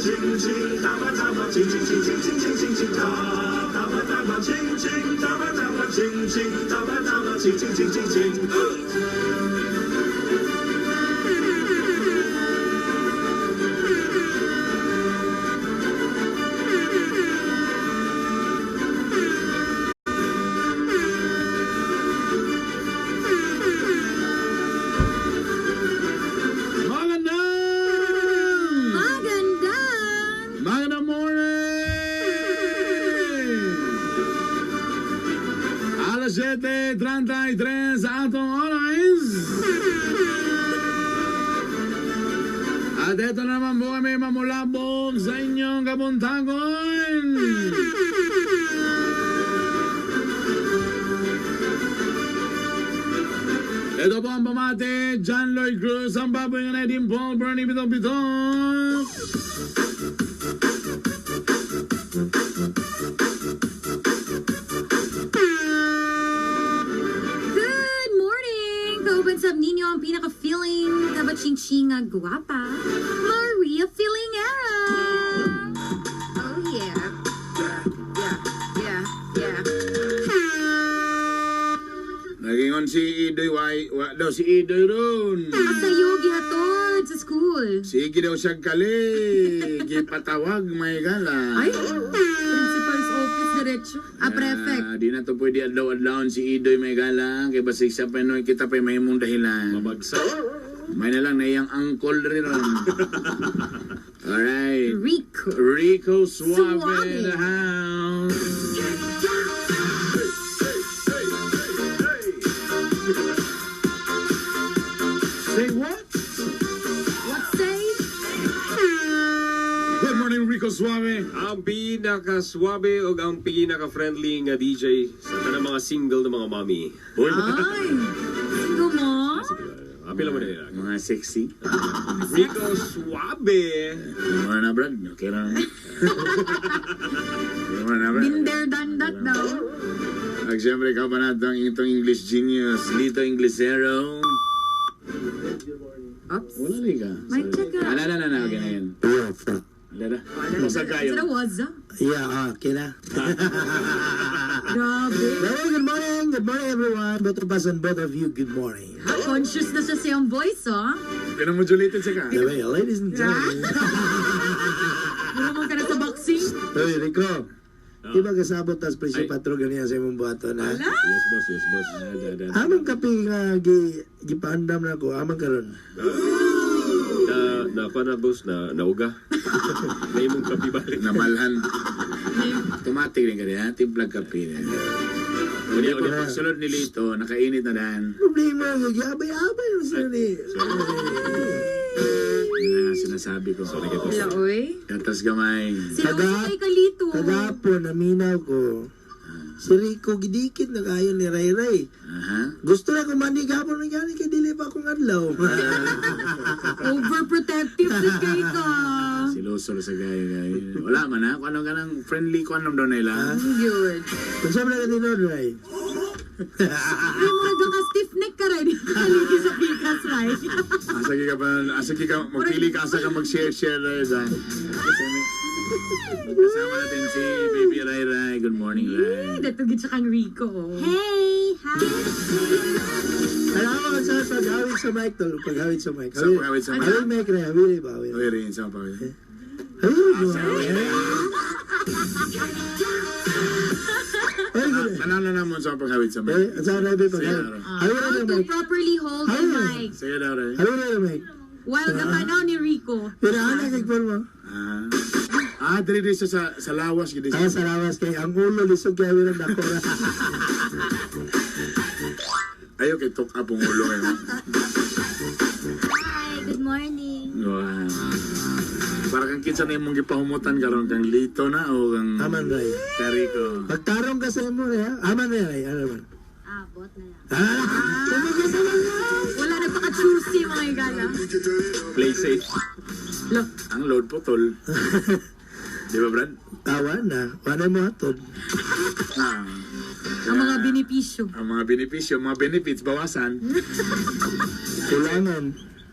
ching ching, tama tama ching ching ching ching ching ching ching ching ta tama tama ching ching, tama tama ching ching, tama tama ching ching ching ching ching. Magandang! Magandang! Magandang morning! Alas 7:33 sa atong oras. At ito naman po kami mamulabog sa inyong kabuntagon. Ito po ang pamate, John Lloyd Cruz, ang baboy nga na din Paul Bernie Bitong Bitong. Good morning! Kauban sab ninyo ang pinaka-feeling kabaching-ching nga guwapa, Maria Feelingera! Oh yeah. Yeah. Nagingon si Idoy, why, wa daw si Idoy ron. Kasayo gihatod sa school. Sige daw siya kali, gipatawag may gala. Ay, principal's office diretso. Ah, prefect. Ah, di na to pwede adlaw-adlawon si Idoy may gala. Kay basig sa Pinoy kita pa'y mahimong dahilan. Mabagsak. May na lang na iyang angkol rin ron. Alright. Rico. Rico Suave, Suave. in the house. Say what? What say? Good morning, Rico Suave. Ang pinaka-swabe o ang pinaka-friendly nga DJ sa tanang mga single na mga mami. Uy, Ay, single mo? Apila mo na nila. mga sexy. Rico Suabe! Good morning na, Brad. Okay lang. Good morning na, Brad. Been there, done that daw. At siyempre, ikaw pa natin ang itong English genius, Lito Inglesero. Oops. Wala rin ka. Mic check ka. Ala, ala, ala, okay na yan. Ala, ala. Basag kayo. Sira, what's up? Yeah, okay na. Grabe. Well, good morning. Good morning, everyone. Both of us and both of you, good morning. Conscious na siya sa iyong voice, oh. Pinamodulated siya ka. Anyway, ladies and gentlemen. Mura mo ka na sa boxing. Uy, Rico. Di ba kasabot tas presyo Ay. patro ganiya sa imong buhaton, ha? Yes, boss. Yes, boss. Ada, ada, ada. Amang kape nga gipaandam na ko, amang karon. Na, na, na, boss, na, nauga. Na imong kape balik. Namalhan. Automatic rin ka rin, ha? Timplag kape. Hindi pa pagsulod ni Lito, nakainit na dan. Problema, gabay-abay na sila ni. Yun ang sinasabi ko. Sorry kayo, boss. Wala, oy. Gatas gamay. Sila Taga- kay Kalito. Kagapon, naminaw ko. Si Rico gidikit na kayo ni Ray Ray. Aha. Gusto na kung manigapon may gani kay dili pa akong adlaw. Overprotective si kay ka. Si Losol sa gaya gaya. Wala man ha. Kung ano ka ng friendly, kung anong daw nila. Good. Kung saan na ka tinood, Ray? Ay, mga ka stiff neck ka rin. Kaligi sa pikas, right? Asa ka pa, asa ka, magpili ka, asa ka mag-share-share Ray Ray. Kasama natin si Baby Ray Ray. Good morning, Ray. Dato gid siya kang Rico. oh. Hey, hi. Alam mo kung saan paghawid sa mic, tol. Paghawid sa mic. Sa paghawid sa mic. Hawid mic, Ray. Hawid ba? Hawid. Okay rin, sama pa. Hawid mo. Ay, good. Ano na naman sa paghawid sa Eh, mic? ang saan Ray, paghawid? Hawid How na to mic. properly hold the mic Sige daw, Ray. Hawid na mic. while gatanaw ni Rico. Pero ano kay forma? Ah, ah diri diri siya sa lawas gid Ay, siya. sa lawas kay ang ulo lisod kay hawid ang dako. Ayo kay tok up ang ulo eh. Hi, good morning. Wow. Para kang kinsa na imong gipahumutan karon kang Lito na o kang Aman, Ray. Kariko. Pagtarong ka sa imo, Ray. Ha? Aman, Ray. Ray. Ano man? Ah, bot na lang. Ah! Tumugay sa mga! Wala nagpaka-choosy mga igala. Play safe. Lo, Ang load po tol. Di ba, Brad? Tawa na. Wala mo atod. Ah. ang mga benepisyo. Ang mga benepisyo, mga benefits, bawasan. Kulangan.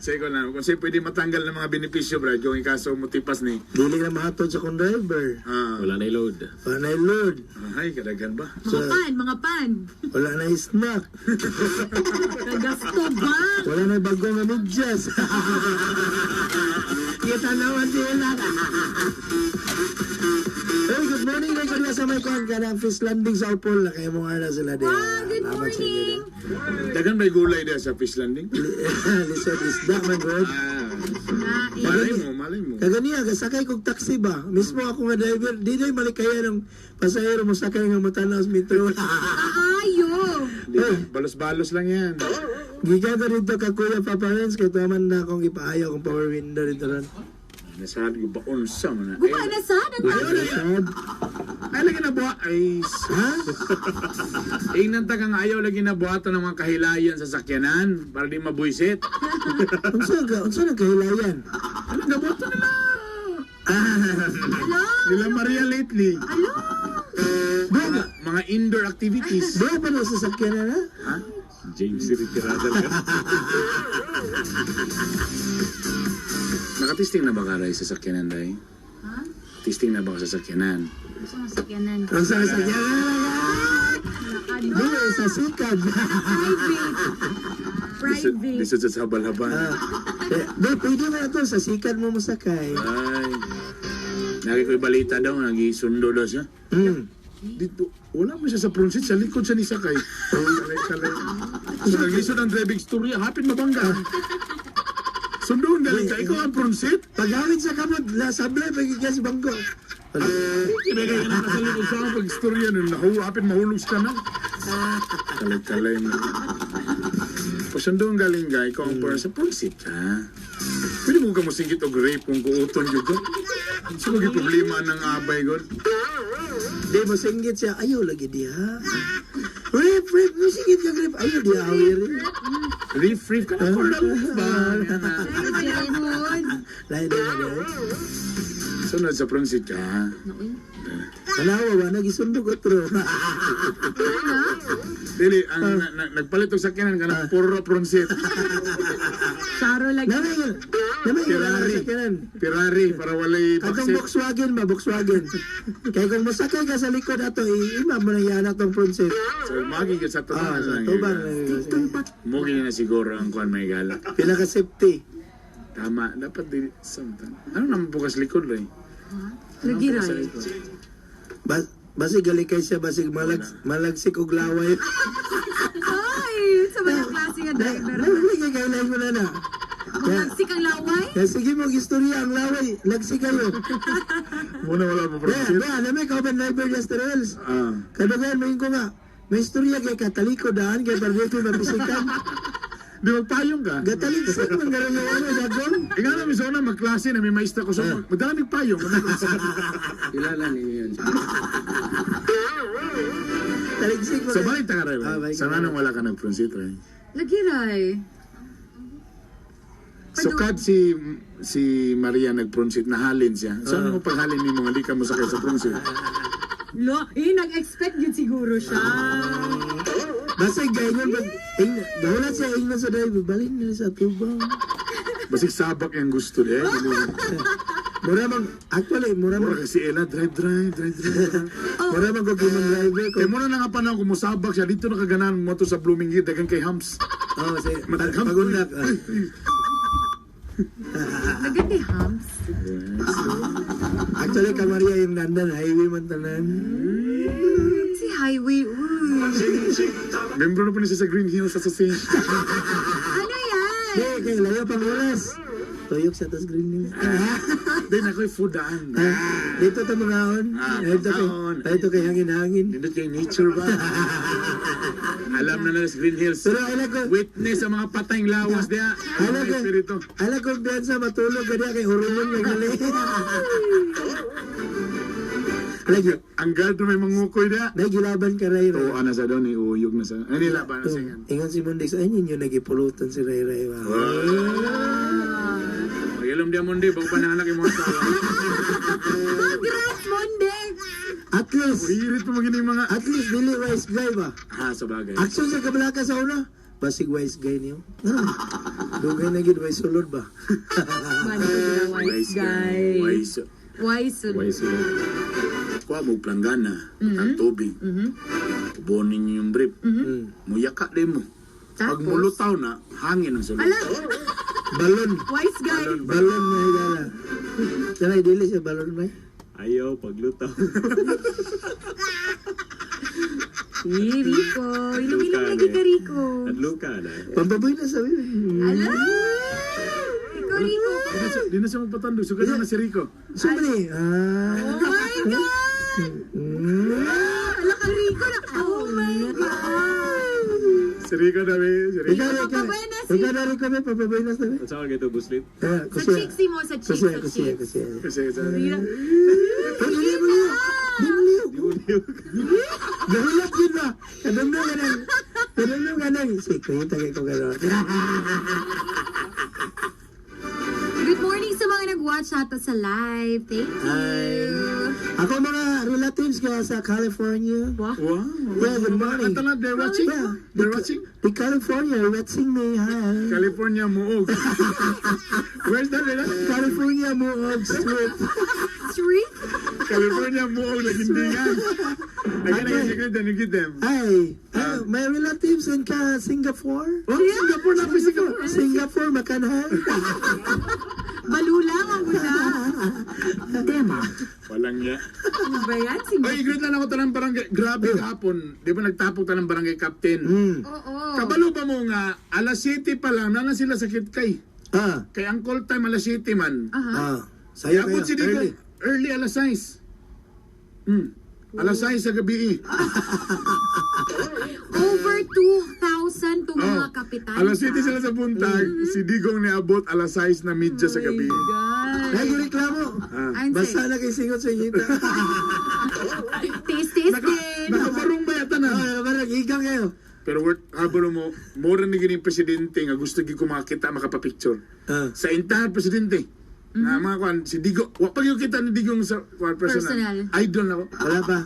Say ko lang, kung sa'yo pwede matanggal ng mga benepisyo, Brad, kung ikaso mo tipas ni. Dili na mahatod sa kong driver. Ah, Wala na load. Wala na load. ay, kadagan ba? Mga pan, mga pan. Wala na snack. Nagasto ba? Wala na bago nga medyas. Kita naman sila. Hey, good morning. Ray ko sa may kuhan ka ng fish landing sa Upol. Kaya mo nga na sila din. Wow, good morning. Dagan may gulay diya sa fish landing? Lisod isda man, God. Ah, Nain. malay mo, malay mo. Kaganiya, gasakay kog taxi ba? Mismo ako nga driver, di na malikaya ng pasahero mo sakay nga matanaw sa metro. Aayo. Di, balos-balos lang yan. Gikan ko dito ka Kuya Papa Renz, kay tuwaman na akong ipaayo akong power window dito ron. Nasabi ko ba, unsa man na. Guba na sad ang Ayaw na Sad. Ay, lagi na buha. Ay, Ha? ingnan ta kang ayaw lagi na buhaton ng mga kahilayan sa sakyanan para di mabuisit. Unsa ka? Unsa nang kahilayan? Anong gabuto nila? Ah, Hello. Nila Maria lately. Hello. Mga, mga indoor activities. Bro, pa na sasakyan na na? Ha? James Retirada ka. Nakatisting na ba ka, Ray, sa sakyanan, Ray? Ha? Testing na ba ka sa sakyanan? Gusto mo sakyanan. Unsa ka sakyanan? Ano? Dili, sa sikad. Private. Private. Lisod sa habal-habal. Ah, eh, di, pwede mo na to. Sa sikad mo masakay. Ay. Lagi ko'y balita daw, nagisundo daw siya. Dito, wala mo siya sa front seat, sa likod siya ni Sakay. Kalay, kalay. So, naglisod ang driving story, hapit mabangga. Sundoon galing ka, ikaw ang front seat. Paghawid sa kamot, la sablay, pagigyan sa bangko. Kinagay ka na sa likod sa pag istorya nun, nahu, hapit mahulog ka na. Kalay-kalay mo. Pasundoon galing ka, ikaw ang front sa front seat, ha? Pwede mo ka musingkit og rape kung kuuton yun ko. So, maging problema ng abay ko. Di, masinggit siya. Ayaw lagi diha. Rip, rip, masingit ka, rip. Ayaw diha, awir. Reef, reef ka na, coral ba? Ay, malabon. Lain na na. Sunod sa front seat ka, ha? Nooy. Tanawa ba, nagisundog otro. Dili, ang nagpalit og sakyanan kanang puro front seat. Charo lagi. Namay, namay, Ferrari. sakyanan. Ferrari para walay Atong backseat. Volkswagen ba, Volkswagen. Kaya kung masakay ka sa likod ato, ima mo na yan atong front seat. So magi gyud sa Ah, tubang sa lang. tubang. Mo gyud na siguro ang kuan may gala. Pinaka-safety. Tama, dapat dili samtang. Ano naman bukas likod ray? Lagi ray. Basig galikay siya, basig malagsik og laway. Ay, sa mga klase nga driver. Nahuli kay kailan mo na na. Magsik ang laway. Kaya sige mo, istorya ang laway. Lagsi kayo. Muna wala mo front Kaya, seat. kaya, namay ka open driver yesterday. Ah. Kadugayan mo ko nga. May istorya kay kataliko daan kay parang mapisikan. Di magpayong ka. Gataliksik man garon yung ano, dagong. Ikaw na miso na magklase na may maestra ko so madaming payong. Kilala ninyo yun. Taliksik man. So balik ta ka ray. Ah, balik Sa ka. nganong wala ka nag front seat ray. Lagi ray. Sukad si si Maria nag front seat nahalin siya. So ano mo paghalin nimo nga di ka mosakay sa front seat? Lo, eh, nag-expect yun siguro siya. Basta ganyan pag wala siya ingnan sa driver, balin nila sa tubang. Basig sabak yung gusto niya. Mura mang actually mura Mura mang kasi Ella, drive, drive, drive, drive. mura mang kog imong driver ko. Kaya muna na nga panahon kung musabak siya, dito nakaganan mo to sa Blooming Hill, dagan kay Humps. Oh, sige. Matagham. Pagundak. Ah. Naganda humps. Actually ka Maria yung dandan highway man tanan. Si highway. Uy. Membro na po niya siya sa Green Hills Association. Ano yan? Di kay layo pang oras. Tuyok sa tas green hills. Then ako'y foodaan. Ah, dito ta mga on. Ah, Dito kay pangkaon. dito kay hangin-hangin. Nindot kay nature ba? Alam na na sa Green Hills. Pero ala ko Witness ang mga patayng lawas diya. ala Ang ko espiritu. ala kumpiyansa matulog ka diya kay hurungon magali. Lagi, Ang guard na may mangukoy diya. nagilaban ka Ray Ray. Tuwa na sa doon, iuyog na sa... Ay, nilaban na siya. Ingon si Mundix, ay ninyo nagipulutan si Ray Ray. Ba? Magilom diya mundi, bago pa nanganak yung mga tao. Congrats, Mondex! At least, Hirit mo maging mga... at least dili wise guy ba? Ha, sa bagay. Action sa kabalaka sa una. Basig wise guy niyo. Ah, dugay na gid, way sulod ba? Mano ko sila, wise guy. Wise. Wise. Wise sulod. Kuha mo planggana, ang tubig. Ubuon ninyo yung brief. Muyaka din mo. Pag Tapos? mulutaw na, hangin ang sulod. Ala, Balon. wise guy. Balon na higala. Dala dili siya balon may. Ayaw, paglutaw. Eh, Rico. Ilong-ilong lagi ka, Rico. Adluka na. Pampaboy na sabi. Ala! Ikaw, Rico. Di na siya magpatando. Sugad na si Rico. Sumali. Ah. Oh my God! Ala ka, Rico na. Oh my God! Si Rico na, be. Si Rico. Ikaw, ikaw. Papabuenas. Ikaw na rin kami, papabuenas na. Ang saan ka ito, buslit? Ah, Sa kusiya. cheeks mo, sa cheeks, Kusiya, sa kusiya, cheeks. kusiya. Kasi, Rira. Pero di mo liyo. Di mo liyo. Di mo liyo. Gahulap yun ba? Kadumdum ka nang. Kadumdum ka nang. Secret, tagay ko gano'n. Good morning sa mga nag-watch ato sa live. Thank you. Hi. Ako mga relatives ka sa California. Wow. Wow. Yeah, good morning. Ito na, they're watching. Yeah. They're watching. The California, watching me. Hi. California Muog. Where's that, Rina? California Muog Street. Street? California Muog, lagindingan. Again, again, secret, then you get them. Hi. Hi. My relatives in Singapore. Oh, Singapore na, Singapore. Singapore, makanhan. Balulang ang una. Tema. Walang niya. Ano ba yan? Oy, great lang ako tanang barangay. Grabe kahapon. Di ba nagtapok tanang barangay captain? Oo. Kabalo ba mo nga, alas 7 pa lang, nana sila sa Kitkay. Ah. Kay ang call time alas 7 man. Aha. Ah. Sayo Abot kayo. si Digo, Early. early alas 6. Alas 6 sa gabi eh. Over 2,000 itong mga Oh. kapitan. Alas 7 sila sa buntag, si Digong niabot alas 6 na media sa gabi. Oh God. Lagi reklamo. Anse. Basta na kay singot sa ngita. Taste-taste Naka, din. nakabarong ba yata na? Ah, parang igang kayo. Pero worth, habol mo, mura ni gining presidente nga gusto gyud ko makakita makapapicture. Ah. Sa entire presidente. Nga mga kwan, si Digo, wa pa gyud kita ni Digong sa kwan personal. Personal. Idol na ko. Wala pa.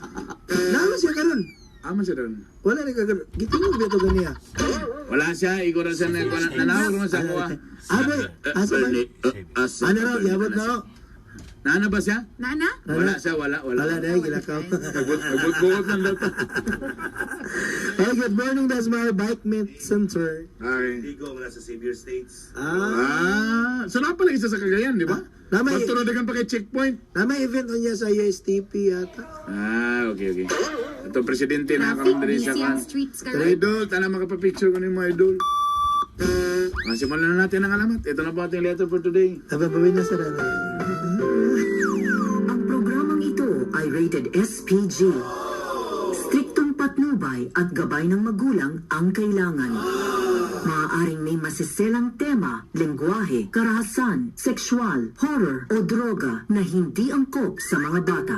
Naman siya karon. Ama siya doon. Wala rin karon. Gitingog ba ito ganiya? Wala siya, igor na siya na nanawag naman sa kuha. Abe, asa ba? Ano raw, giabot na raw. Nana ba siya? Nana? Wala siya, wala, wala. Wala na, gilakaw. Nagbot-buot lang daw. Hey, good morning, that's my bike meet center. Okay. Digong nasa Xavier States. Ah, Ah, so na pala isa sa Cagayan, di ba? Tama. Magtuloy pa kay checkpoint. na may event on niya sa USTP yata. Ah, okay. Ito presidente na Traffic, karon diri sa busy ang kwan. streets karon. Idol, tala makapapicture ko ni mga idol. Ah, simulan na natin ang alamat. Ito na po ating letter for today. Nababawin na sa rana. Ang programang ito ay rated SPG. Striktong patnubay at gabay ng magulang ang kailangan. Maaaring may masiselang tema, lengguwahe, karahasan, sexual, horror o droga na hindi angkop sa mga bata.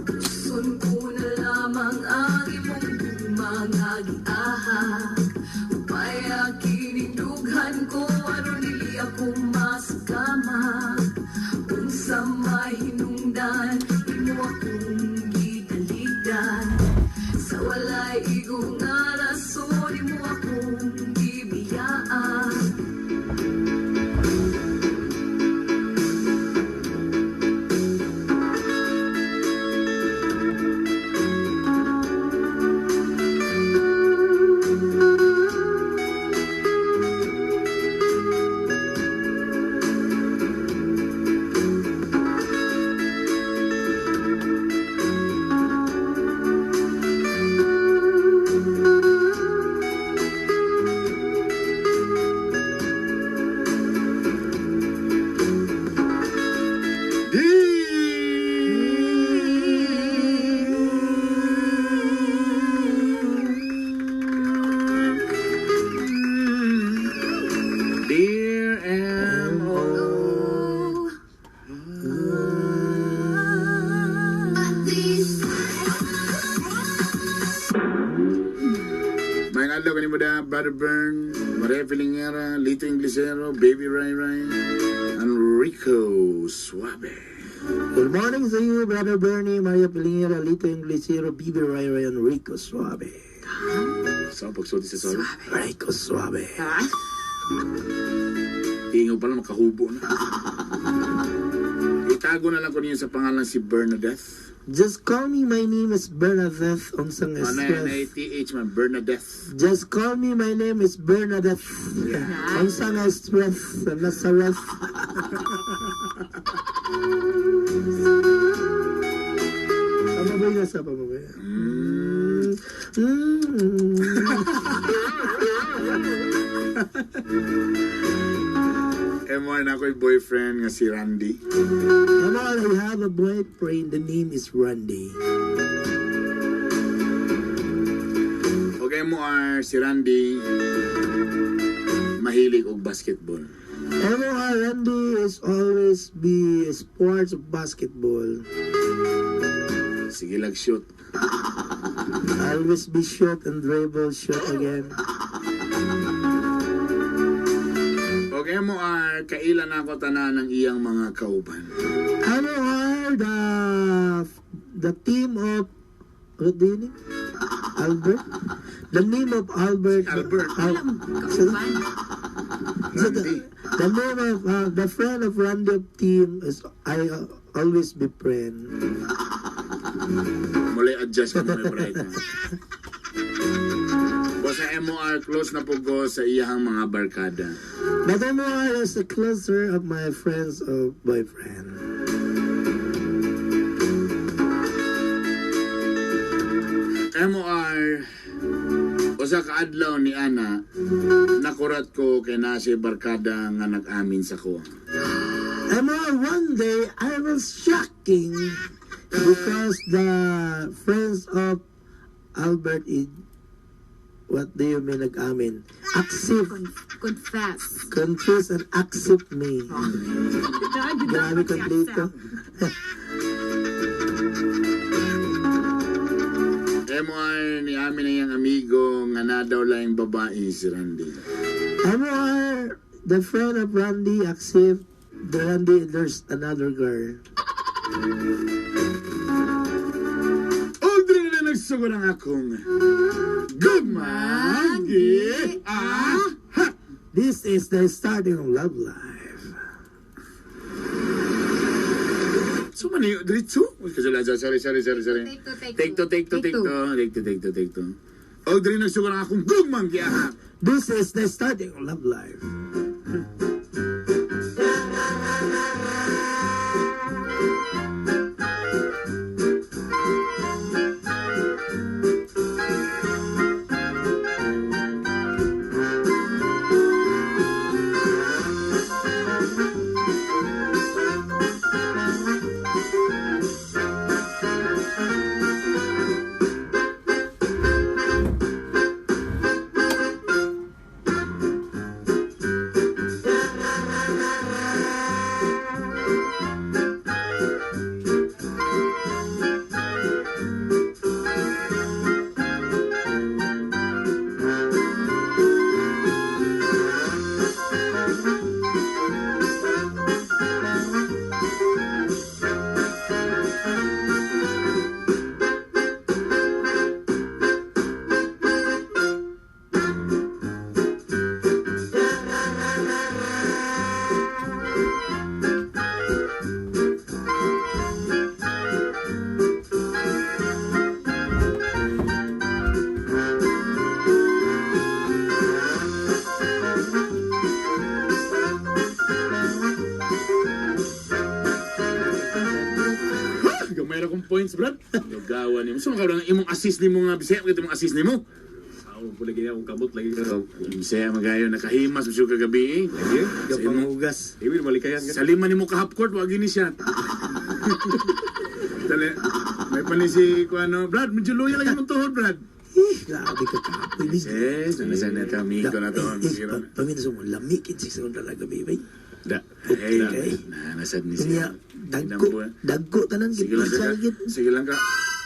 Gusto ko na lamang ang imong mga giahak. Upaya kinindughan ko aron dili ako masakama. Unsa may hinungdan imo akong gitaligan. Sa walay igo nga rason imo akong gibiyaan. po da, Brother Bern, Maria Filingera, Lito Inglesero, Baby Rai Rai, and Rico Suave. Good morning sa you, Brother Bernie, Maria Pilingera, Lito Inglesero, Bibi Rai Rai, and Rico Suave. Sa pagsulti sa solo. Rico Suave. Tingaw pala, makahubo na. Itago na lang ko niyo sa pangalan si Bernadette. Just call me, my name is Bernadette Unsang Ano Estref. N-A-T-H man, Bernadette. Just call me, my name is Bernadette. Unsang Estref, Nazareth. Pamabay na sa pamabay. Mm. Mm. MR na ako'y boyfriend nga si Randy. Come on, I have a boyfriend. The name is Randy. Okay mo are si Randy mahilig og basketball. MOR Randy is always be sports of basketball. Sige lag shoot. Always be shot and dribble shot again. Okay mo are kaila na ako tanan ng iyang mga kauban. MOR the team of what do you name? Albert? The name of Albert. Albert. Alam, kauban. So the name of the friend of Randy of team is I always be friend. Muli adjust ko may bright. Basta MOR close na po ko sa iyang mga barkada. But MOR is the closer of my friends of boyfriend. MOR usa ka adlaw ni Ana nakurat ko kay na si barkada nga nag-amin sa ko. MOR, one day I was shocking because the friends of Albert is what do you mean nag-amin? Accept, Confess. confess and accept me. Grabe kompleto. MOR ni amin na iyang amigo nga na daw laing babae si Randy. MOR, the friend of Randy accept the Randy there's another girl. Og dili na nagsugod ang akong gugmagi ah This is the starting of love life. So man diretso. Uy, kasi lang, sorry, sorry, sorry, sorry. Take two, take Take two, take two, Take take two, take two, take two, take two. Og dili nagsugod ang akong gugmang giahak. This is the starting of love life. Gamay ra kong points, Brad. Lugawan nimo. So makaw imong assist nimo nga Bisaya, kita imong assist nimo. Sao po lagi akong kamot lagi ka raw. Bisaya magayo nakahimas mo siya kagabi eh. Lagi. Sa imong Gapanghugas. Iwi malikayan ka. sa lima nimo ka half court wa gini siya. Dali. May pani si kuano, Brad, medyo luya lagi mong tuhod, Brad. Eh, grabe ka kapoy. Yes, nasa na kami ko na to. Eh, paminsan mo, lamig in 6 talaga, baby. Da. Okay. Hey, na nasad ni Unya, siya. dagko, dagko tanan Sige lang gid ka. gid. Sige lang ka.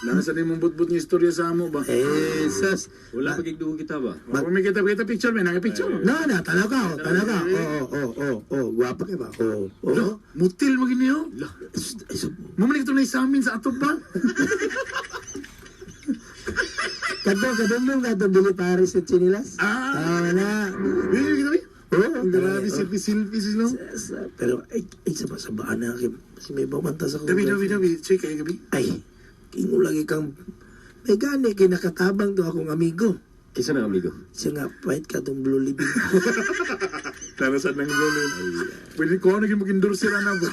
Nasa ni mong butbut ng istorya sa amo ba? Eh, sus. Wala pa gigdugo kita ba? Kung may kita kita picture, may naka-picture. No, na, tanaw ka, oh, tanaw ka. Oo, oo, oo, oo, guwapa ka ba? Oo, oo. Mutil mo gini oh. Ay, Mamanik ito na sa amin sa ato ba? Kadto, kadto, kadto, dili Paris at Chinilas. Ah. Ah, wala. Eh, kita ba? Oo, Grabe, selfie selfie sila. Pero, ay, ay, sa sabaan na, kasi may bawanta sa Gabi, gabi, gabi. Check kayo gabi. Ay, kingo lagi kang, may gani, kinakatabang to akong amigo. Kisa na amigo. Siya nga, pahit ka tong blue living. Tara sa nang gulin. Pwede ko ano yung mag-endorse sila na ba?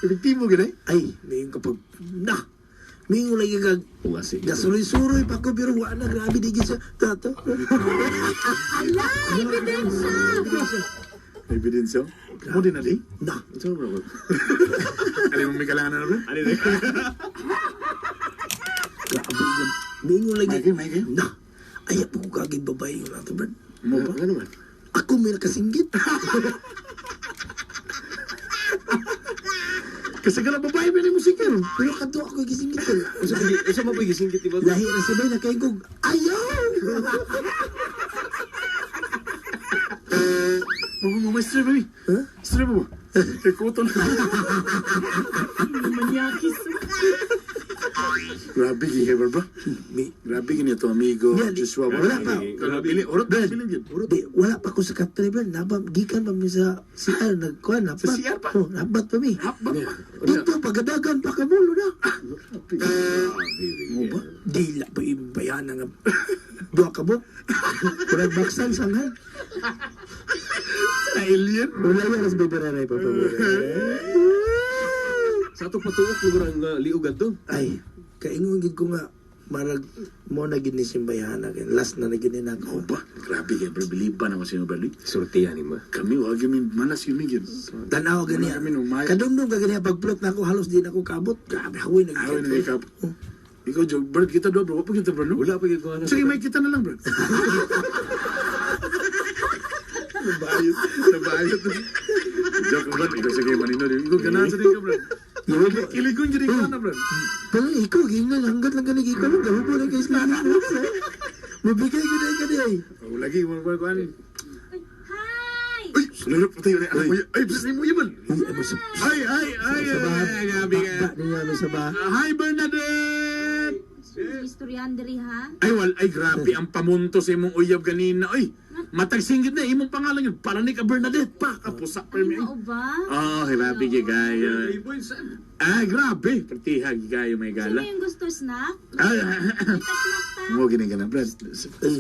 Epektibo gini. Ay, may yung kapag, na, may yung lagi kag, Ungasi. gasuloy-suroy pa ko, pero wala na, grabe di siya. Tato. Ala, ebidensya! Ebidensya. Mo din na di. Na, Ano ba? Alam mo may kailangan na ba? Ano na? grabe yan. May yung lagi. May kayo, may kayo. Na, ay, po ko kaging babae yung nato, Brad. Mo ba? Ano man? Ako may nakasinggit. Kasi ka na babae ba ni musikero? Pero kadto ako gisinggit. Eh. Usa pa usa man pa gisinggit di ba? Lahi na sabay na kay kog, ayaw! Mo mo may strip ba? Huh? Strip mo. Kay kuto na. Manyakis. Grabe gini ba? May, Grabe gini to amigo Yeah, Joshua. wala pa. Kalau bili urot Brad, bili gyud. di, wala pa ko sa katre, Brad. Nabam, gikan pa mi sa CR, nagkuhan, nabat. Sa CR pa? Oh, nabat pa mi. Hapbat pa. Dito, pagadagan pa kamulo na. Mo ba? Dila pa imbayan nga duha ka mo. Murag baksan sanghan. Sa alien. Wala yan, as bebereray pa pa. Sa ato patuok lugar ang liog adto. Ay, kaingon gid ko nga, marag mo na gid ni simbayana kay last na na gid ni nako. Mo ba? Grabe kay bro, biliban ako sa inyo bro. Surtihan ni ma. Kami wag yun malas yun gyud. Tanaw gani. Wala kami nung may- Kadumdum ka gani pagplot nako halos di na ko kabot. Grabe hawoy nag. Ayaw na ikap. Ikaw Joe, bro, kita do bro. Wala pa kita bro. No? Wala pa gyud ko ano. Sige, may kita na lang bro. Nabayot. Nabayot. Joke bro, ikaw sige manino. Ikaw ganahan sa ka bro. Kiligon jud ka na bro. Pero ikaw giingnan hanggat lang gani ikaw lang gahubo na kay sila. Mabigay ko na gani ay. Oh, lagi mo ba kuan? Hi! Uy, sulod pa tayo. Ay, ay, ay, mo yaman. Uy, ay, sa Ay, ay, ay, sa ba? ay, grabe ka. Ba niya mi sa ba? Ah, hi, Bernadette! Istoryan diri ha? Ay, wal, ay, grabe ang pamunto sa imong uyab ganina. Ay, matagsingit na imong pangalan yun. Para ni ka Bernadette pa. Kapusa pa Ay, mi. mao ba? Oh, grabe gigayo. Ah, grabe. Partihag gigayo may Sino gala. yung gusto snack? Ay, May ta-snack ta. mo gini ka na, Brad. Ay,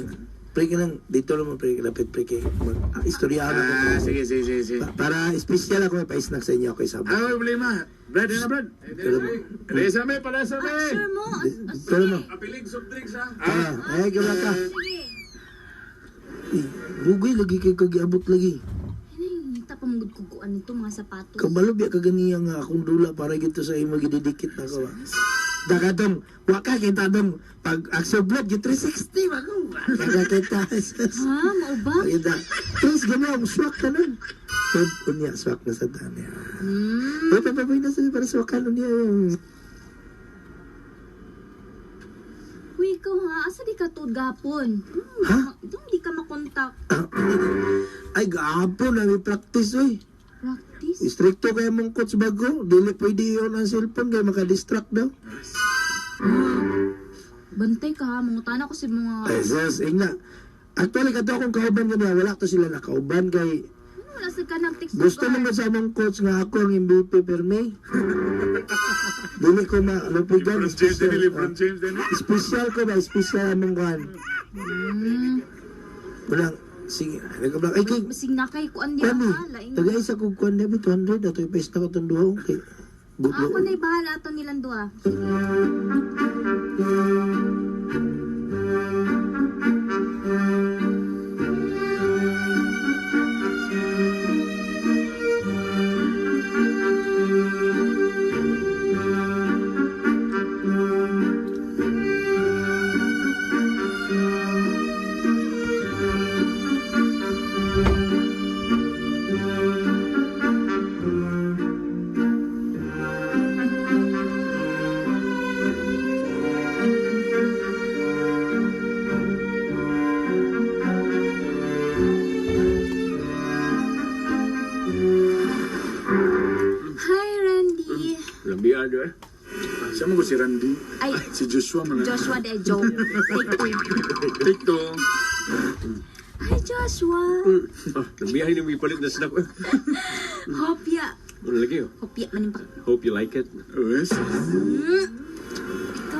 pre ka lang dito naman pre lapit pre kay mag istoryahan ako. Ah, sige, sige, sige, sige. Para espesyal ako may pa-snack sa inyo kay Sabo. Ah, may problema. Brad, yun na, Brad. Pero Resa me, para sa Ah, me. sure mo? Ah, Pero sige. mo. Apilig soft drinks ha. Ah, ay gawla ka. Sige. Eh, Bugoy lagi kay kagiabot lagi. Ay, ta pamugod ko kuan nito mga sapatos. Kabalo biya ka ganiya nga akong dula para gito sa imo gididikit na ko ba. Dagadong, wa ka kita dong pag action blood gi 360 ba ko. Kaga kita. Ha, mao ba? Kita. Tapos ganyan, swak tanan. So, unya swak na sa tani. Uy, papaboy na sa para swakan unya. Uy, ikaw ha, asa di ka tuod gapon? Ha? Dong di ka makontak. Ah, ay, gahapon na may practice oy. Practice? Stricto kay mong coach bago, dili pwede yun ang cellphone kay maka-distract daw. Bantay ka ha, mangutana ko sa mga... Ay, sus, ingna. Actually, kato akong kauban kanina, wala to sila nakauban kay Ano wala sa ka ng text gusto lugar? naman sa among coach nga ako ang MVP perme. Dili ko malupigan. LeBron James din, LeBron James din. Special ko ba? Special among kuan. Walang, sige, ano ka ba? Ay, kay, Basig na kay kuan diha kuan eh. ha, laing. Taga isa kong kuan na, 200, ato ipes na ko itong duha. Okay. Good Ah, ako na'y bahala ato nilang duha. mo ko si Randy. Ay, Si Joshua man. Joshua de joke. Take two. Take two. Hi, Joshua. Ah, nagbiyahe ni mo ipalit na snack. Hopya. Ano lagi oh? Hopya man yung pak. Hope you like it. Yes. Ikaw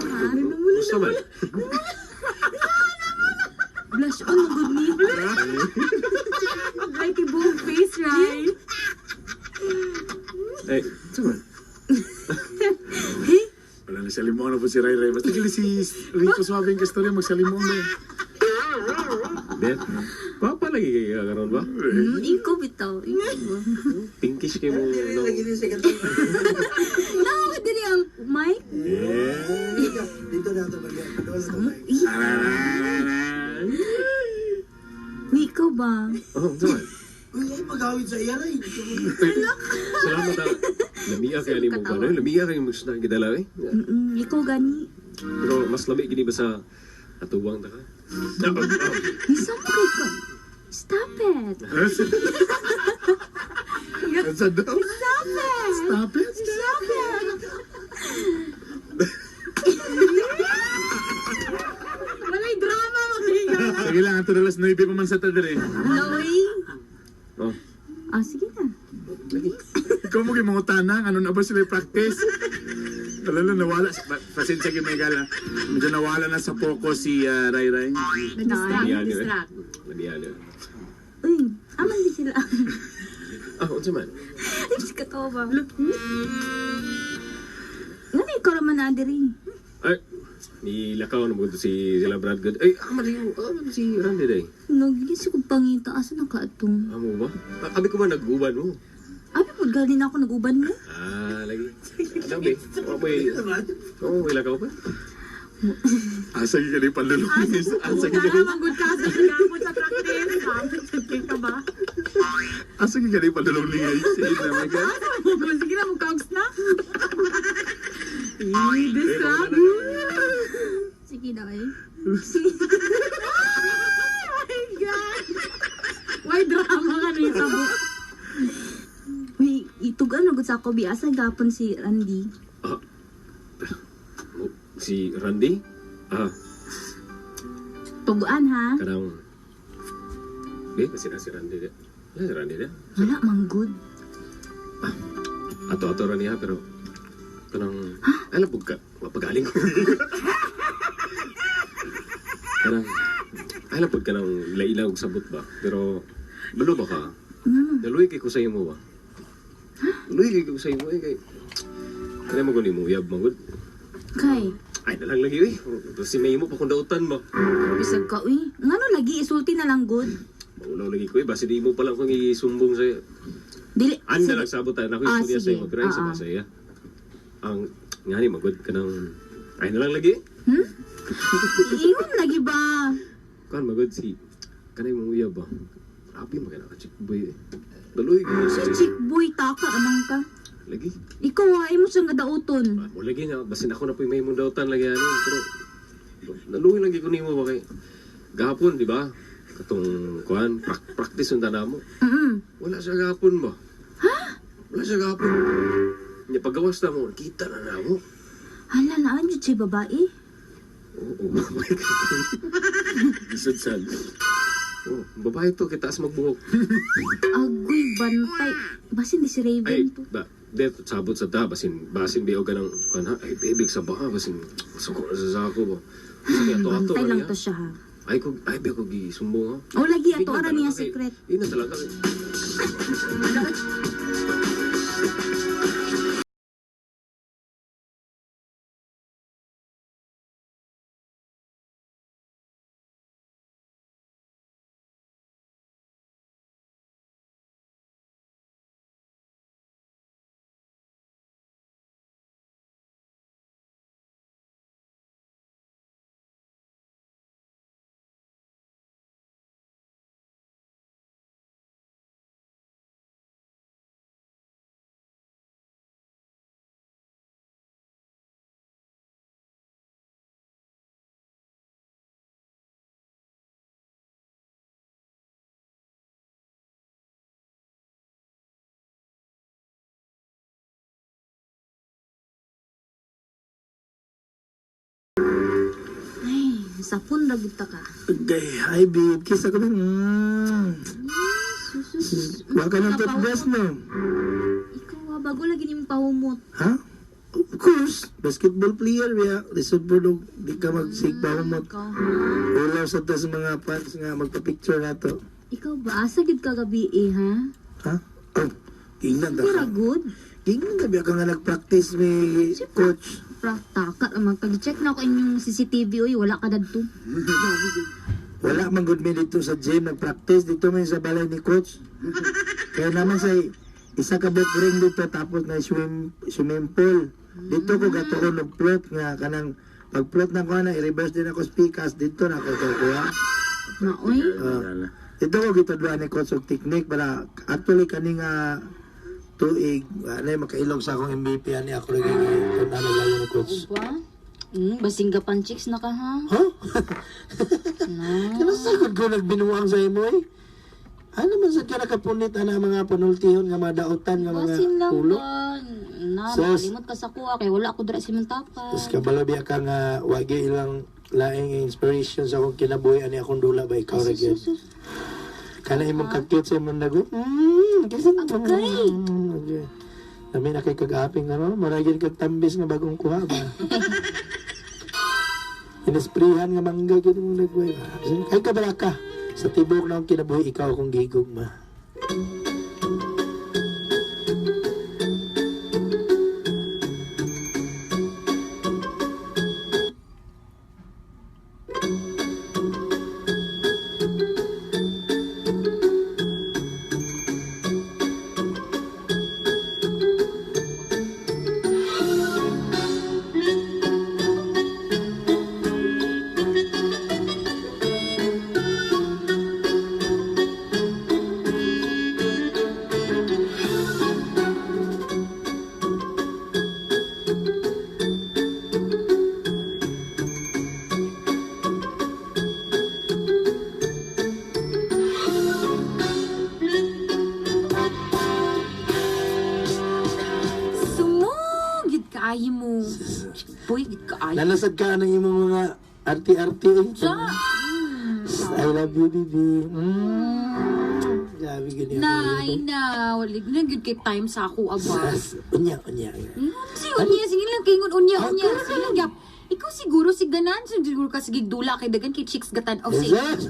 ha? Gusto man. Blush on, magod ni. Like a buong face, right? Eh, gusto man. Wala na siya limon na po si Ray Ray. Basta kili si Rico Suave yung kastorya, magsalimon na eh. Det. Papa lagi kayo karon ba? Ikaw bitaw. Ikaw ba? Pinkish kayo mo. No. Nakakot dili ang mic. Dito na ito, Maria. Doon na ito, Mike. Uy, ikaw ba? Oh, gusto man. Uy, ay, pag-awit sa iya, Ray. Salamat ah. Lamiya kaya ni mo ba? No? Lamiya kayo mo snack gidala eh. Ikaw gani. Pero mas lami gini ba sa atuwang ta ka? Isa mo kay ka. Stop it. Sa daw? Stop it. Stop it. Stop it. Walay drama, magiging. Sige lang, ato na alas 9 pa man sa tadere. Loy. Oh. Ah, sige na. Ikaw mo kay mga tanang, ano na ba sila yung practice? Wala na, nawala. Pasensya kay Megala. Medyo nawala na sa focus si Ray Ray. Na-distract, Lamiya ni eh. na-distract. Lamiya ni. Uy, aman di sila. Ah, unsa man? Ay, si katawa ba? Ngano ikaw raman na diri? Ay, nilakaw na mo si sila Brad Good. Ay, ah, mali yung, ah, mali si Randy day. Nagigis ko pangita asa na ka atong. Amo ba? Ah, abi ko ba nag-uban mo? Abi pud gani na ako nag-uban mo. Ah, lagi. Ano ba? Oh, boy. Oh, may lakaw pa. Asa ka ni pandulong. Asa ka Tara, manggod ka sa pagkakapon sa practice. Sabi, ka ba? Asa ka ni pandulong ni ngay. Sige na, Mega. Sige na, magkags na. Eh, distract. Sige na eh. Oh my God! Why drama ka na yung tabo? Uy, itugan na gud sa ako bi asa gapon si Randy. Ah, oh, si Randy? Ah, Tuguan ha. kanang... Di, kasi na si Randy di. Wala si Randy di. Wala man good. Ato-ato ra niya, pero... Kanang... Ay, labog ka. Mapagaling ko. Kanang... Ay, labog ka ng laila og sabot ba? Pero... Balo ba ka? Naluy kay ko sa imo ba? Naluy kay ko sa imo eh. Kay... Kaya mo gani mo, uyab magod. Kay, Ay, nalang lagi eh. Si may mo pa kung dautan ba? bisag ka uy. Ngano lagi isulti na lang good. Maulaw lagi ko eh. Basta di mo pa lang kung isumbong sa'yo. Dili. Ano na lang sabot tayo. Ako Ah, yung istorya sige. sa'yo. Mag-try sa Ah, ah. saya. Ang nga ni, magod ka ng... Ay, na lang lagi. Hmm? Ingon lagi ba? Kuan magod si... Kanay mong uyab ba? Grabe, maganda ka, chick boy eh. Daloy ko Si chick boy taka amang ka. Lagi. Ikaw ha, imo siyang gadauton. Ah, mo lagi na. Basin ako na po yung may mong dautan lagi ano. Pero... Naluwi lagi ko nimo ba kay... Gahapon, di ba? Katong kuan, practice yung mo. Wala siya gahapon ba? Ha? Wala siya gahapon. Nya pagawas na mo, kita na na mo. Hala na jud siya babae. Oo. Isad-sad. Oh, babae to, kitaas magbuhok. Agoy bantay. Basin di si Ay, Raven to. ba, det, sabot sa ta, basin, basin biyo ka ng, kan ha, ay, bibig sa baka, basin, suko na sa sako ba. Sige, ato, ato, Bantay lang niya. to siya ha. Ay, ko, ay, biyo ko gisumbong ha. O lagi ato Yun na ara niya talaga, secret. Yun na talaga. Sa phone ra gid ta ka. Okay, hi babe. Kiss ako ba? Sus. Wa ka ng toothbrush, no? Ikaw ah, bago lagi nimong pahumot. Ha? Of course, basketball player ya. Lisod po dog, di ka magsigpahumot. Ikaw ha? Ulaw sa tas mga fans nga magpa-picture na to. Ikaw ba asa gid ka gabi eh ha? Ha? Oh, gingnan ta Pero ka. good. Gingnan ka biya ka nga nag-practice may coach. Praktaka naman pag check na ako inyong CCTV oy, wala ka dadto. Wala man good me dito sa gym nag-practice dito man sa balay ni coach. Kaya naman sa isa ka book ring dito tapos na swimming pool. Dito ko gatuon og float nga kanang pag float na ko na i-reverse din ako speakers dito na ako kuha. Na oy. Ah. Dito ko gitudloan ni coach og technique para actually kani nga tuig ano makailog sa akong MVP ani ako lagi kung ano layo ni coach. Ba? Basing gapan chicks na ka ha? Huh? Na. Kano sagot ko nagbinuang sa imo eh? Ano man sad ka nakapunit ana mga panultihon nga mga dautan nga mga Basin lang ulo? ba? Na, Sus. makalimot ka sa kuha kay wala ako dira sa imong tapat. Tapos kabalo biya ka nga wagi ilang laing inspiration sa akong kinabuhi ani akong dula ba ikaw ra gyud. Sus, sus. Kana imong kakit sa imong nago. Kasi Agay. Okay. Nami na kay kag-aping ano, mura gyud kag tambis nga bagong kuha ba. Inisprihan nga mangga gyud imong nagway ba. Kay kabala ka sa tibok na akong kinabuhi ikaw akong gigugma. Sumugid kaayo mo. Boy, gid kaayo. Lalasad ka ng imong mga arti-arti. eh. Sa. I love you, baby. Grabe ganyan. Na, ay na. Wala na gid kay time sa ako aba. Sas, unya, unya. Si unya, sige lang kay ingon unya unya. Sige lang gap. Ikaw siguro si ganan, siguro ka sige dula kay dagan kay chicks gatan o si. Yes!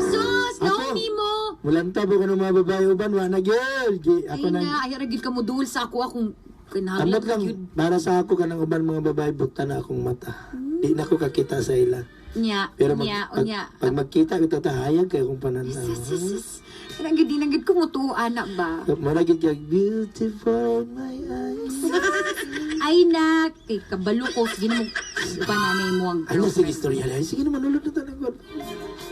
Sus, no Ako. nimo. Mulanta po ko ng mga babae uban, wa na gyud. Ako Ay na. na, ay ra gyud ka mo duol sa ako akong kinahanglan Amot lang, gyud. para sa ako kanang uban mga babae, buta na akong mata. Di na ko kakita sa ila. Nya, Pero mag, nya, pag, unya. pag magkita, ito tahayag kayo kung pananaw. Sus, sus, sus. Kanang gyud di na gyud ko mutuo ana ba. Mura gyud kag beautiful in my eyes. Ay na, kay kabalo ko sige na mo pananay mo ang Ano sige girlfriend. istorya lang? Sige naman ulod na talaga.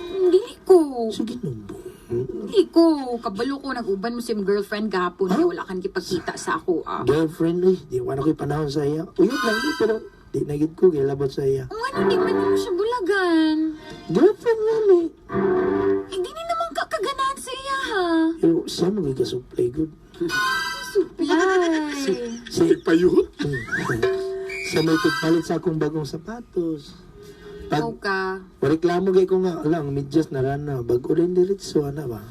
Hindi ko. Sige numbo. Hindi ko. Kabalo ko. Nag-uban mo sa imong girlfriend gahapon. Kaya wala kang kipagkita sa ako. Ah. Girlfriend, eh, di wala ko'y panahon sa iya. Uyot lang di, pero di na gid ko, gilabot sa iya. Ang ano, di man mo siya bulagan. Girlfriend nga ni. Eh, di ni naman kakaganahan sa iya, ha? Yo, siya magigasuplay good. Supply. Si, Payut. siya may pagpalit sa akong bagong sapatos. Pag Ikaw ka. reklamo kay ko nga, ala, ang medyas na rana, bago rin diretso, ana ba?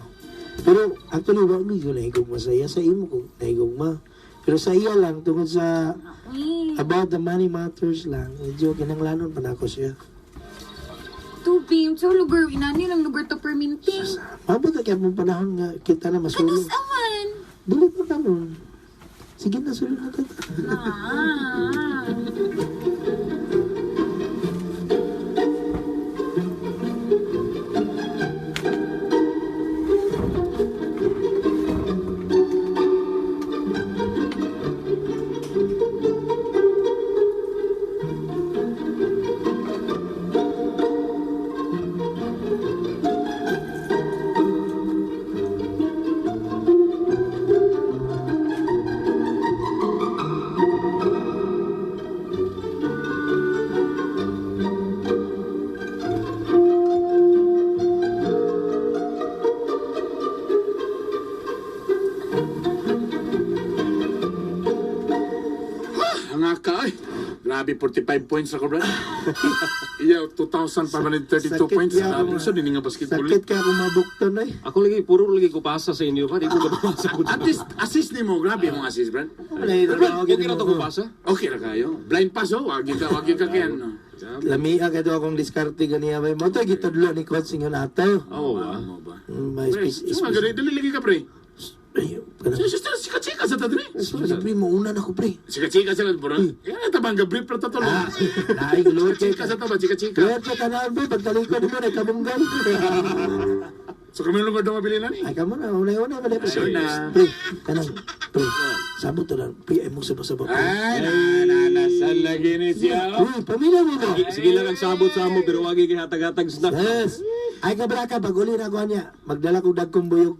Pero actually, wa mi ko nahigugma sa iya, sa imo ko nahigugma. Pero sa iya lang, tungkol sa Eh, about the money matters lang, medyo kinanglanon pa na ako siya. Tupi, sa lugar, inani lang lugar to perminting. Mabot na kaya mong panahon nga kita na masulog. Kanus aman. Dili pa kanon. Sige na, sulod na kita. Ah. Grabe, 45 points ako, brad. Iya, 2,532 Sakit points. yan. Grabe, so, din nga basketball. Sakit ka kung mabukton ay. Ako lagi, puro lagi ko pasa sa inyo pa. Di ko kapasa ko. At least, assist ni mo. Grabe mong assist, brad. Brad, okay na to ko pasa? Okay ra kayo. Blind pass, oh. Wag ka, wag ka kayan. No? Lamia ka daw akong diskarte ganiya bay. Mo to gitudlo ni coach ingon ato. Oo ba? Mo ba? May Pre, space. so, mga dali lagi ka, pre. Ay, kanang- Sika-chika sa tadri. Sorry, pre, mauna na ko, pre. Sika-chika sa bro. Yan tabang gabrief pra tatlo. Ah, laing lord kay. Chika sa taba, chika-chika. Lord kay tanan, pre, pagtalikod mo na kabunggan. So kami lugar daw mabili na ni. Ay, kamo na, una-una pa na, pre. Ayun na. Pre, kanang, pre, sabot to lang, pre, ay mong sabah-sabah, pre. Ay, na na na sa lagi ni siya. Pre, pamilya mo ba? Sige lang ang sabot sa amo pero wagi kay hatag-hatag snack. Yes. Ay, kabra ka, pag uli na ko niya, magdala kong dagkong buyog.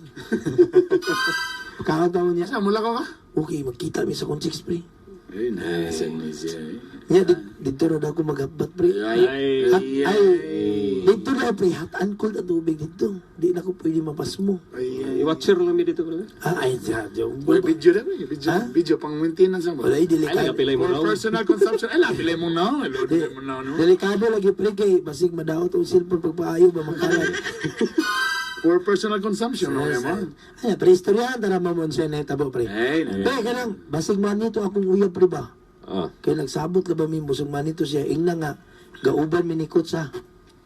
Kakatawa mo niya. Sa mula ko ka? Okay, magkita mi sa kong chicks, pre. Ay, na sa ni siya. Niya, dito na daw ko maghabat, pre. Ay, Hat, ay, dito na, pre, hot and cold ang tubig dito. Di na ko pwede mapasmo. Ay, I-watcher lang mi dito bro. Ah, ay, siya, Boy, video na, eh. Video, Ha? video pang maintenance ang Wala, Ay, delikado. nagapilay mo For raw. personal consumption. Ay, lapilay mo na. Ay, lapilay mo na, no? Delikado lagi, pre, kay basig madaot ang cellphone pagpaayo ba makalat. For personal consumption, no, mo. Ay, pre, istoryahan tara mo mo siya na tabo, pre. Ay, na. Pre, kanang, basig man nito akong uyab, pre ba? Ah. Kay nagsabot ka ba mi busog man nito siya, ingna nga, gauban mi ni coach, ha?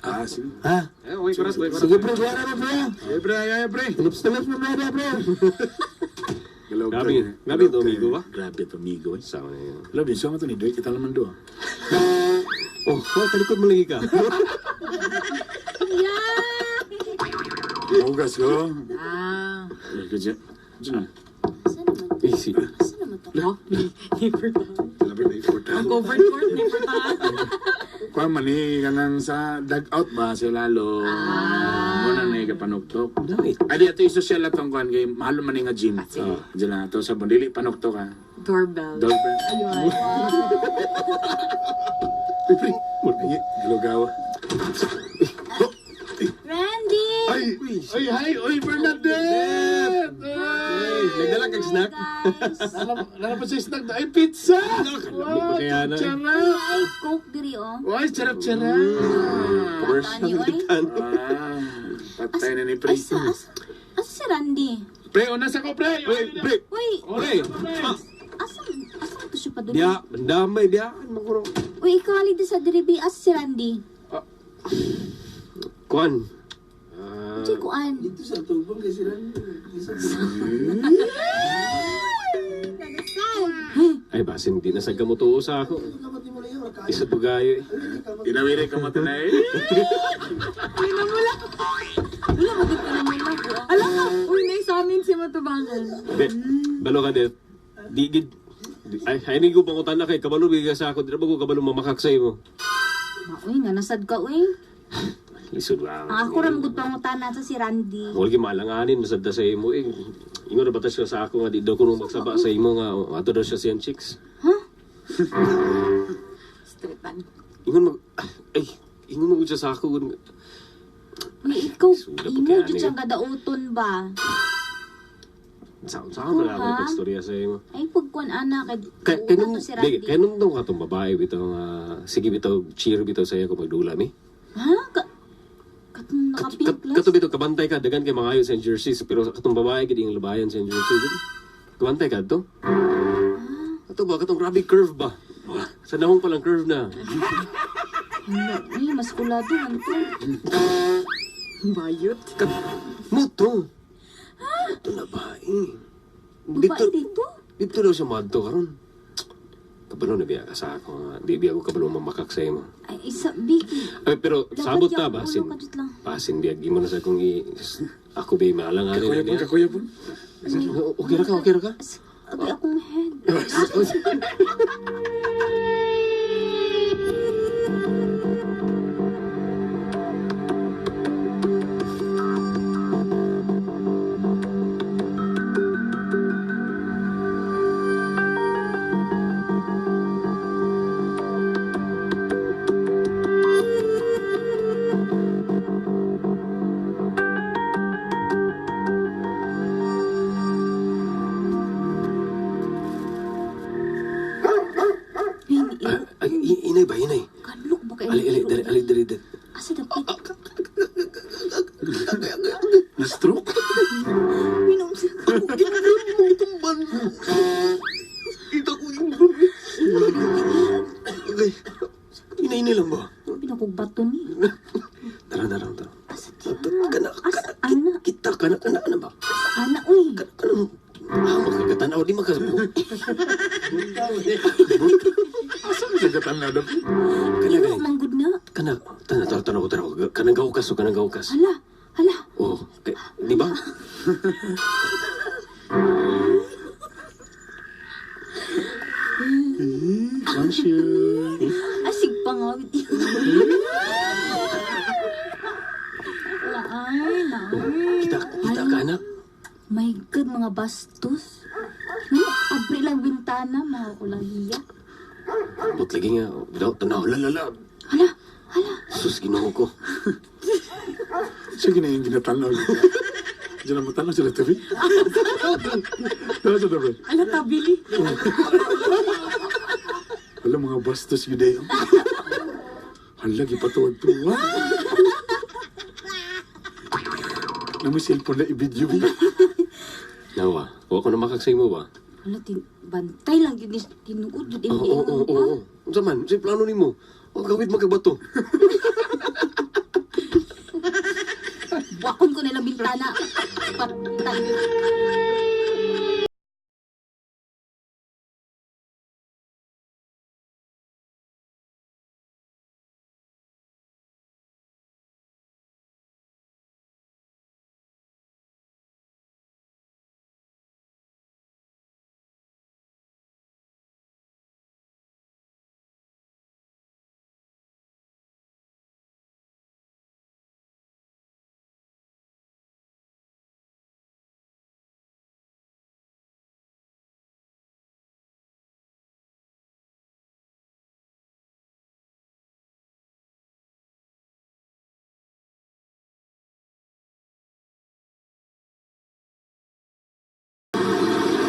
Ah, sige. Ha? Eh, okay paras, okay paras. Sige, pre, kaya na, pre, ha? Ay, pre, ay, ay, pre. Lips to lips mo, pre, pre. Galaw ka, Grabe, eh. grabe Galaw to, ka, amigo, eh. ba? Grabe to, amigo. eh. Sama na yun. Love, yung sama to ni Dwayne, kita naman do. ah. Oh, oh, talikod mo lagi ka. Hugas ko. Ah. Ay, kaya. Diyan na. Saan naman? Easy. Saan naman to? Oh, Labi na important. Covered court, never ta. Kuha man eh, kanang sa dugout ba si Lalo. Muna na yung kapanuktok. Dai. Ay, di ato yung social atong kuhan kay mahalo man eh nga gym. Diyan lang ato sa bundili, panuktok ha. Doorbell. Doorbell. Ayun. Uy, pre. Ay, Galogawa. Randy! Ay, ay, hi, oy, Bernadette! Hey, nagdala kag snack. Guys! Nala pa siya snack. Ay, pizza! Lami pa kaya na, eh. Charap! Ay, coke diri oh. Uy, charap-charap! Commercial Tani, oy. tan. Ah, patay na ni pre. Ay, sa, asa, asa si Randy? Pre, una sa ko, pre! Uy, pre. Uy, Pre. Ah, asa, asa to siya pa doon? Diya, damay diya. Ano ko Uy, ikaw ali di sa diri bi, asa si Randy? Kuan. Ah, Uy, kuan. Dito sa tubong kay sila. ay, basin di na sa gamutuo sa ako. Isa tugayo eh. Inawiri ka mo tanay. Wala, magod ka naman lang. Alam ka, uy, naisamin si Matubangan. Di, balo ka di. Di gid. Ay, ay ni ko pangutan na kay kabalo bigay sa ako. Di na ba ko kabalo mamakak sa imo? Uy, nga nasad ka, uy. Lisod lang. Ang ako ra magud pangutana sa si Randy. Wala gyud malanganin masad sa imo eh. Ingon ra ba ta siya sa ako nga di daw kuno magsaba sa imo nga oh, ato daw siya siyang chicks. Streetan. Ingon mag ay ingon mo siya sa ako. Uy, ikaw, Suda pa imo kaya jud niya. siyang kadauton ba? Sa sa man ako Ha? pagstorya sa imo. Ay, pagkuan ana kay Kay kay tuon nung to si di, Randy. kay nung daw katong babae bitaw nga sige bitaw cheer bitaw sa iya kung magdula mi. Ha? Ka katong naka-pink plus? Kato bitaw kabantay ka dagan kay mangayo sa jerseys pero katong babae gid ang labayan sa jersey gid. Kabantay ka to. Kato ba katong grabe curve ba? Sa nahong pa lang curve na. Hala, Uy, mas kulado man to. Bayot. Kat mo to. Ito na ba eh. Babae Dito dito? dito daw siya madto karon. Kabalo na biya ka sa ako nga. Di biya ko kabalo mamakak sa imo. Ay, isa, Vicky. Ay, pero Dapat sabot ta yung ba ulo sin ka jud lang. basin biya imo na sa kung i ako ba maalanganin Kakuya na po, niya. kakuya po. Okay ra ka, okay ra ka. Agay akong head. Diri, diri, diri. Asa dapit? Na-stroke? Minom sa Itumban. Kita ko yung Okay. Inaini lang ba? Pinakugbato ni. Tara, tara, tara. Asa diya? Kana, Asa ana? kita, kana, kana, kana ba? Asa ana uy? Kana, kana. Ah, makakatanaw, di makasabo. Asa mo siya katanaw dapit? Kana, Imo gani. manggod na. Kana, tana, tana, tanaw, tanaw. Kanang gaukas, o kanang gaukas. Hala, hala. Oh, kay, di ba? Conscious. Asig pa nga. Ay, Oh, kita, kita ka, anak. My God, mga bastos. No, abri lang bintana, mga kulang hiya. But lagi nga, daw, tanaw, la, la, la. Hala, hala. Sus, ginoo ko. Sige na yung ginatanaw. Diyan ang matanaw sila tabi. Tanaw sa tabi. Ala, tabili. Wala mga bastos yun eh. Hala, gipatuwag-tuwag. Na may cellphone na i-video. Nawa, wa ko na makagsay mo ba? Hala, bantay lang yun. Tinuod yun. Oo, oo, oo, oo. Unsa man, unsay plano nimo? O gawid magkabato. Wakon ko nilang bintana. Patay.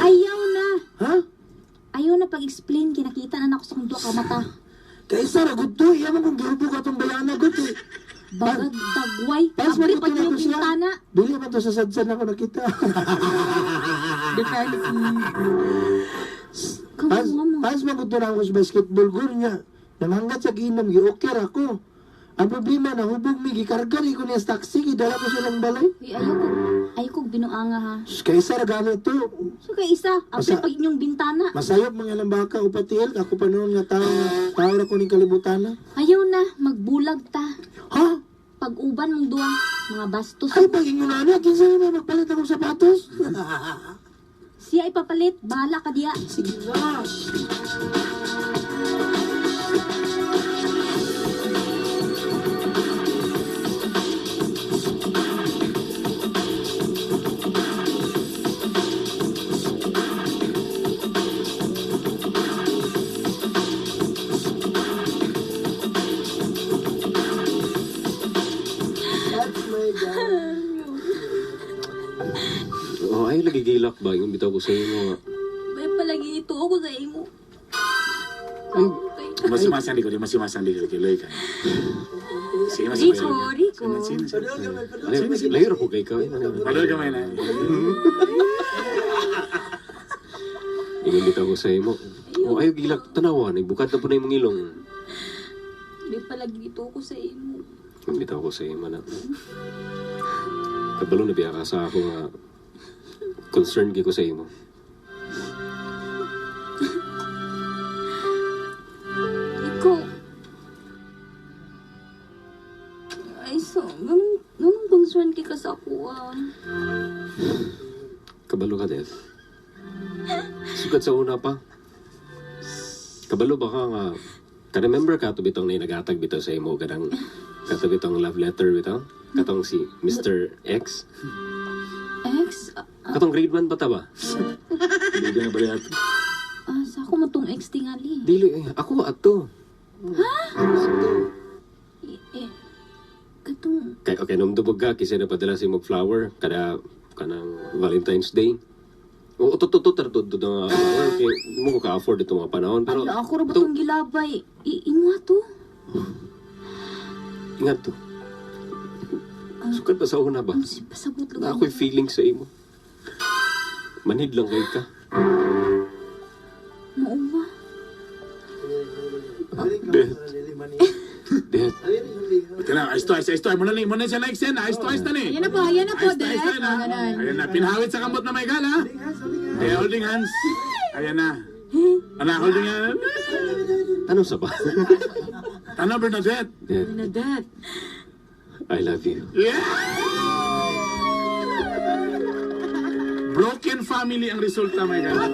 Ayaw na. Ha? Ayaw na pag-explain. Kinakita na nako sa kong duha ka mata. Kaysa ra gud to, iya man kung gihubog atong bayana gud eh. Bagag tagway. Pas Abri man pa gud yung to siya. bintana. Dili man to sa sadsan ako nakita. Pas, Kawawa mo. pas man gud to na ako sa basketball gud niya. Nanganggat sa ginom, gi-okay ra ko. Ang problema, nahubog mi, gikarga rin ko niya sa taxi, gidala ko silang balay. Uy, ayaw ko binuanga ha. Sus, Kaysa ra gani to. So kay isa, abri Basta- pa inyong bintana. Masayop mga lambaka o patiel, ako pa noon nga tao nga tao ra ko ning kalibutan na. Ayaw na, magbulag ta. Ha? Pag-uban mong duwa, mga bastos. Ay, pag ingon na, kinsa na magpalit akong sapatos? Siya ipapalit, bahala ka diya. Sige na. That's my God. Oh, ay lagi gilak ba yung bitaw ko sa imo. May palagi ito ako sa imo. Ay, Masimasang di ko, di masimasang di ko. Kiloy ka. Sige, Rico, Rico. ay, layo ra ko kay ka. Paloy ka na. Ingon bitaw ko sa imo. Oh, ayo gilak tanawa, nagbukad na po na imong ilong. May palagi ito ako sa imo. Ingon bitaw ko sa imo na. Kabalo na biya ka sa ako nga concern gyud ko sa imo. Ikaw. Ay, so, ganun concern kay ka sa ako ah. Kabalo ka, Death. Sugad sa una pa. Kabalo ba ka nga... Ka-remember ka to bitong na nagatag bitaw sa imo kanang kato bitong love letter bitaw? Katong si Mr. X? Ex? Ah, Katong grade 1 ba ta ba? Hindi ka na bali ato. sa ako mo tong ex tingali. Dili eh, ako ato. Ha? Ato. Eh, eh, katong, Kay okay nung dubog ka kasi napadala si imong flower kada kanang Valentine's Day. Oo, to to to to to nga flower kay mo ko ka-afford ito mga panahon pero ala, ako ra ba tong gilabay? Imo to? Nga to. Sukat pa sa una ba? Si pasabot Na ako'y feeling sa imo. Manhid lang kay ka. Mao ba? Death. Death. Ito na, ayos to, ayos, ayos to. Muna siya na eksena, ayos to, ayos na ni. Ayan na po, ayan na po, Ayos to, ayos Dad. to, na. Oh, ganun. Ayan na, pinahawit sa kamot na may gal, ha? Okay, holding hands. Ayan na. Ana, holding hands. Ano sa ba? Tanaw, Bernadette. Death, Bernadette. I love you. Yeah! Broken family ang resulta, my God.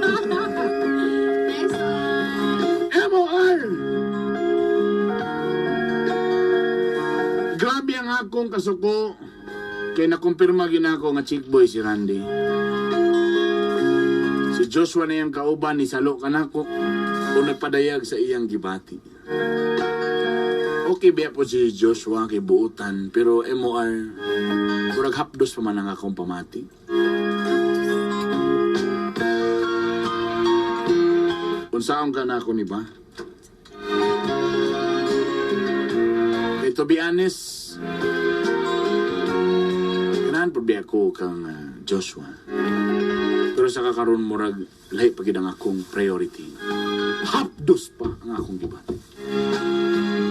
Next one. MOR! Grabe ang akong kasuko kay nakumpirma ginako nga chick boy si Randy. Si Joshua na iyang kauban ni Salo kanako o nagpadayag sa iyang gibati. Okay biya po si Joshua kay buutan pero MOR murag hapdos pa man ang akong pamati. Unsaon ka na ako ni ba? Kay to be honest, ganahan po ba ako kang Joshua. Pero sa kakaroon murag lahi pa gid ang akong priority. Hapdos pa ang akong gibati.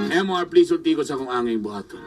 MR, please ulti ko sa akong anging buhaton.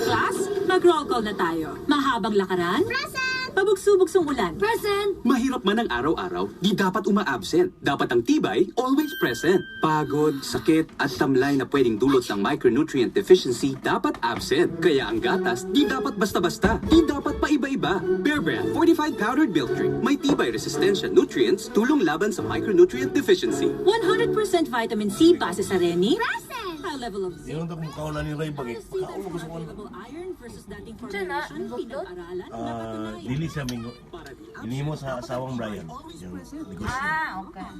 Class, mag-roll call na tayo. Mahabang lakaran. Present! Pabugso-bugsong ulan. Present! Mahirap man ang araw-araw, di dapat uma-absent. Dapat ang tibay, always present. Pagod, sakit, at tamlay na pwedeng dulot ng micronutrient deficiency, dapat absent. Kaya ang gatas, di dapat basta-basta. Di dapat paiba-iba. Bear Brand Fortified Powdered Milk Drink. May tibay resistensya nutrients, tulong laban sa micronutrient deficiency. 100% vitamin C base sa Reni. Present! High level of zinc. Ingon ta kung kaula ni Ray bagay. Pagkaula ko sa kuwan. Available iron versus dating Diyan na, formulation, buktot? pinag-aralan, Ah, napatunayan. dili siya mingo. Inimo sa asawang Brian. Yung negosyo. Ah, okay.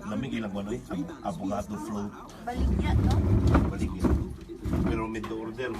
Lamig ilang kuwan oy. Avocado float. Baligya, no? Balik niya. Pero mid order.